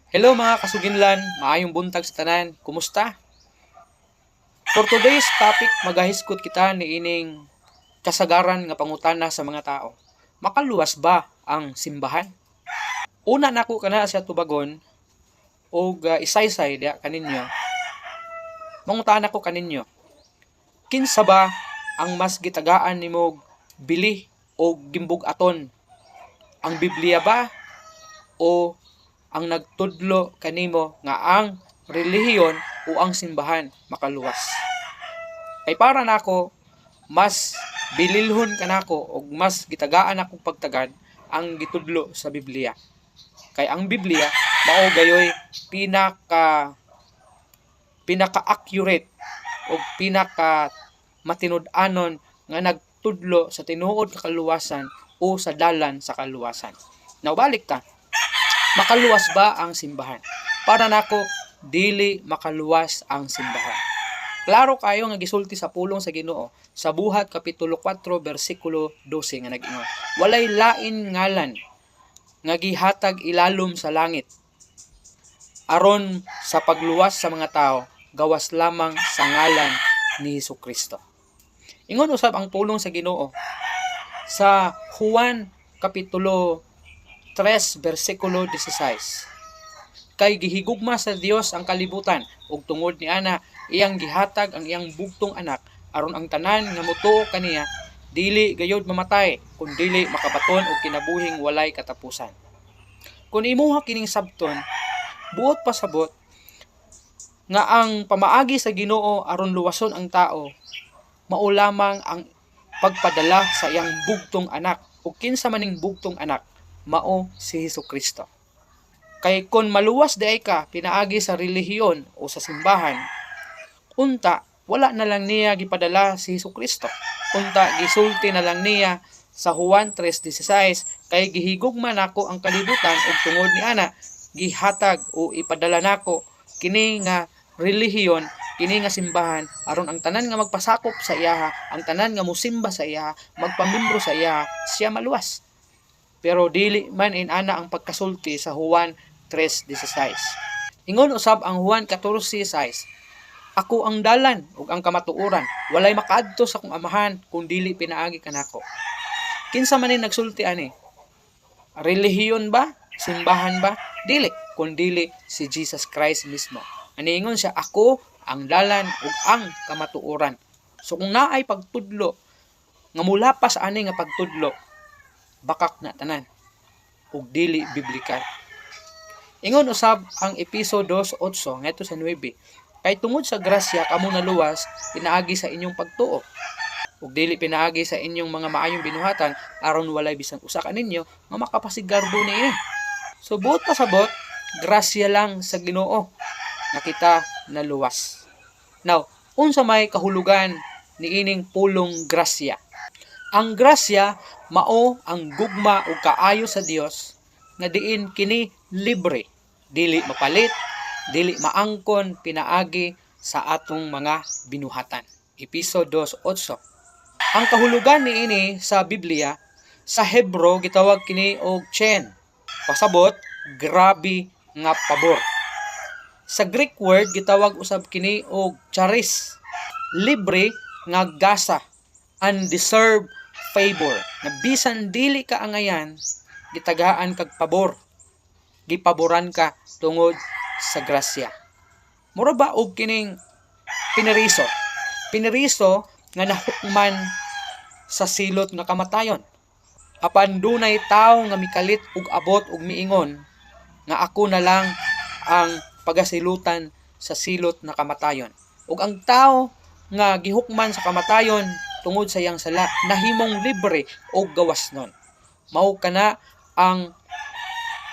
Hello, mga kasuginlan, maayong buntag sa tanan. Kumusta? For today's topic, magahiskot kita niining kasagaran nga pangutana sa mga tao. Makaluwas ba ang simbahan? Una nako kana siya tubagon og isaysay diha kaninyo. Mangutana ko kaninyo. Kinsa ba ang mas gitagaan nimog bili o gimbug-aton? Ang Biblia ba o ang nagtudlo kanimo nga ang relihiyon o ang simbahan makaluwas? Kay para nako, mas bililhon kanako og mas gitagaan akong pagtagad ang gitudlo sa Biblia. Kay ang Biblia mao gayoy pinaka pinaka accurate o pinaka matinud-anon nga nagtudlo sa tinuod nga kaluwasan o sa dalan sa kaluwasan. Now balik ta. Makaluwas ba ang simbahan? Para nako, dili makaluwas ang simbahan. Klaro kayo nga gisulti sa pulong sa Ginoo sa Buhat kapitulo 4 bersikulo 12 nga nag-ingon, "Walay lain ngalan nga gihatag ilalom sa langit aron sa pagluwas sa mga tao gawas lamang sa ngalan ni Hesukristo." Ingon usab ang pulong sa Ginoo sa Juan kapitulo 3 bersikulo 16, "Kay gihigugma sa Dios ang kalibutan ug tungod niana iyang gihatag ang iyang bugtong anak, aron ang tanan nga motuo kaniya dili gayud mamatay kun dili makabaton og kinabuhing walay katapusan." Kung imuha kining sabton, buot pasabot nga ang pamaagi sa Ginoo aron luwason ang tao mao lamang ang pagpadala sa iyang bugtong anak, ug kinsa maning bugtong anak? Mao si Hesukristo. Kay kung maluwas diay ka pinaagi sa relihiyon o sa simbahan, unta wala na lang niya gipadala si Hesukristo. Unta gisulti na lang niya sa Juan 3:16, "Kay gihigugma nako ang kalibutan ug tungod ni ana gihatag o ipadala nako kini nga relihiyon, kini nga simbahan, aron ang tanan nga magpasakop sa iyaha, ang tanan nga musimba sa iyaha, magpamimbro sa iyaha, siya maluwas." Pero dili man inana ang pagkasulti sa Juan 3:16. Ingon usab ang Juan 14:6, "Ako ang dalan ug ang kamatuoran, walay makaadto sa akong Amahan kung dili pinaagi kanako." Kinsa man ni nagsulti ani? Relihiyon ba? Simbahan ba? Dili, kun dili si Jesus Christ mismo. Aniingon siya, "Ako ang dalan ug ang kamatuoran." So kung naay pagtudlo nga mulapas ani nga pagtudlo, bakak na tanan ug dili biblikal. Ingon usab ang Epeso 2:8 ngadto sa 9, "Kay tungod sa grasya kamo naluwas pinaagi sa inyong pagtuo, ug dili pinaagi sa inyong mga maayong binuhatan, aron walay bisan usa kaninyo nga makapasigarbo niini." So buot pasabot, grasya lang sa Ginoo nga kita naluwas. Now, unsa may kahulugan niining pulong grasya? Ang grasya mao ang gugma ug kaayo sa Dios nga diin kini libre, dili mapalit, dili maangkon pinaagi sa atong mga binuhatan. Epeso 2:8. Ang kahulugan niini sa Biblia, sa Hebro gitawag kini og chen. Pasabot, grabe nga pabor. Sa Greek word gitawag usab kini og charis. Libre nga gasa, undeserved favor. Na bisan dili ka angayan, gitagaan kag pabor. Gipaboran ka tungod sa grasya. Mura ba og kining pineriso? Pineriso nga nahukman sa silot nga kamatayon. Apan dunay tawo nga mikalit ug abot ug miingon nga ako na lang ang pagasilutan sa silot na kamatayon. Ug ang tawo nga gihukman sa kamatayon tungod sa iyang sala nahimong libre og gawas nun. Mao kana ang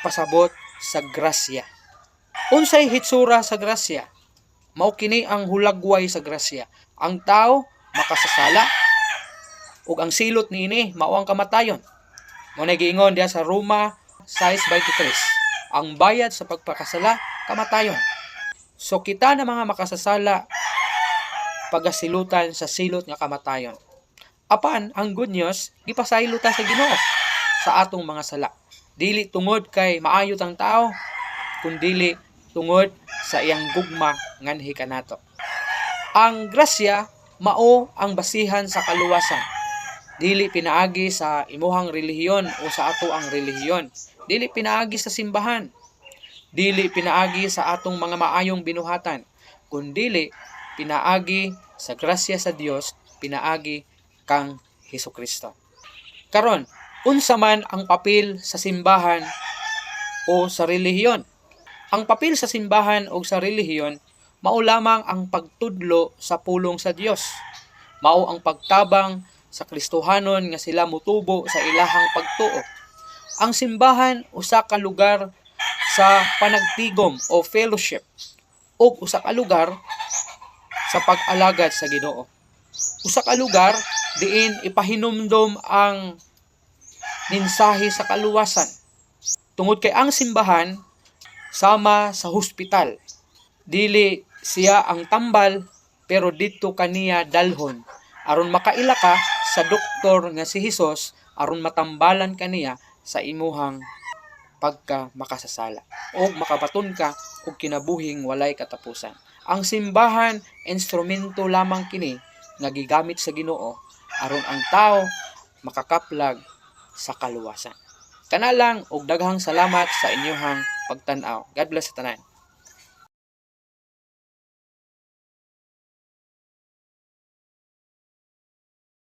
pasabot sa grasya. Unsay hitsura sa grasya? Mao kini ang hulagway sa grasya. Ang tao makasasala ug ang silot niini mao ang kamatayon. Mao na giingon diha sa Roma 6:23. Ang bayad sa pagpakasala, kamatayon. So kita na mga makasasala pagasilutan sa silot nga kamatayon. Apan ang good news, gipasaylo ta sa Ginoo sa atong mga sala. Dili tungod kay maayo tang tao, kundili tungod sa iyang gugma nganhi kanato. Ang grasya mao ang basihan sa kaluwasan. Dili pinaagi sa imuhang relihiyon o sa ato ang relihiyon. Dili pinaagi sa simbahan. Dili pinaagi sa atong mga maayong binuhatan, kundili pinaagi sa grasya sa Dios, pinaagi kang Hesukristo. Karon, unsa man ang papel sa simbahan o sa relihiyon? Ang papel sa simbahan o sa relihiyon mao lamang ang pagtudlo sa pulong sa Dios. Mao ang pagtabang sa Kristohanon nga sila mutubo sa ilahang pagtuo. Ang simbahan usa ka lugar sa panagtigom o fellowship ug usa ka lugar sa pag-alagad sa Ginoo. Usa ka lugar diin ipahinumdom ang mensahe sa kaluwasan. Tungod kay ang simbahan sama sa hospital. Dili siya ang tambal, pero didto kaniya dalhon aron makaila ka sa doktor nga si Hesus, aron matambalan kaniya sa imuhang pagka makasasala o makabaton ka og kinabuhing walay katapusan. Ang simbahan, instrumento lamang kini nga gigamit sa Ginoo aron ang tao makakaplag sa kaluwasan. Kana lang, og daghang salamat sa inyong pagtan-aw. God bless sa tanan.